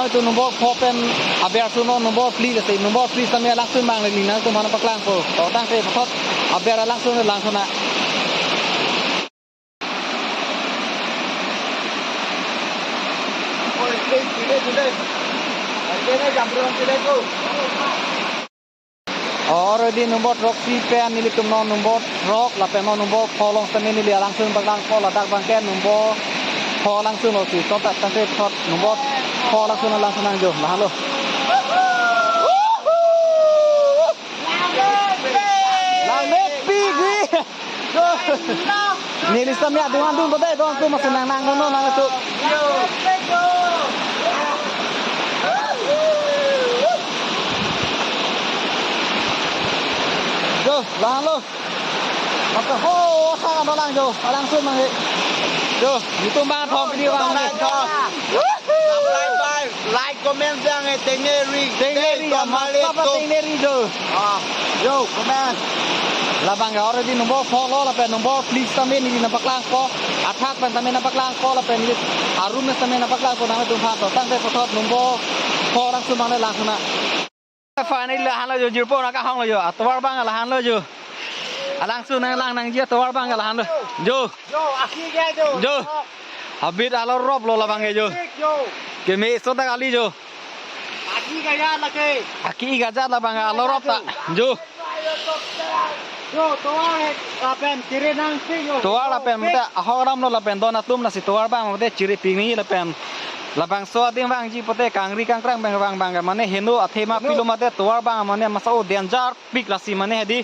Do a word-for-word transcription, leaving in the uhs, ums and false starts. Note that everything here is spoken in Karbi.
Itu nombor four pen aber arjunon, nombor phli lasi, nombor phli sami alangsun abang neli nangtum aphan paklangpo. To tangte puthot aber alangsun langsun na. Already nombor throksi pen nelitum non nombor throk lapen non nombor four along sami neli alangsun paklangpo, ladak abangke nombor four alangsun lo si. To tangte puthot nombor four alangsun langsun nang jo, lahenlo. Langmepik ri. Neli sami adung adung to dei, adung adung masi nang nang nang nang tu. Jo, lahenlo. Maka ho, sa ka dolang jo, alangsun abang he. Jo, nelitum abang thom video abang he. Bye bye. Like, comment abang he, tengneri. Tengneri, Dei, ya, Tom Malik, masa apa Tom. Tengneri jo. Ah, yo, comment. Labang ke already nombor four lo, lapen nombor phli sami neli nangpaklangpo. Athak pen sami nangpaklangpo, lapen neli arum sami nangpaklangpo, nangtum aphan. To tangte puthot nombor four alangsun abang langsun na. Finally lahenlo jo, jirpo nangkahonglo jo. Atovar abang lahenlo jo. Alangsun nanglang nangji atovar abang lahenlo. Jo. Jo, aki ga jo. Jo. Habit alorop lo labang ke jo. Tik jo. Keme so ta kali jo. Aki ga ya lake. Aki ga ja labang alorop ta. Jo. Jo, tovar he, lapen chiri nangpik jo. Tovar lapen mate ahok aram lo lapen don atum lasi tovar abang mate chiripik ni lapen. Labangso adim vangji pote kangri kangkrang abang vang abang mane heno athema Heno. Pilo mate tovar abang mane masa o danger pik lasi mane hedi.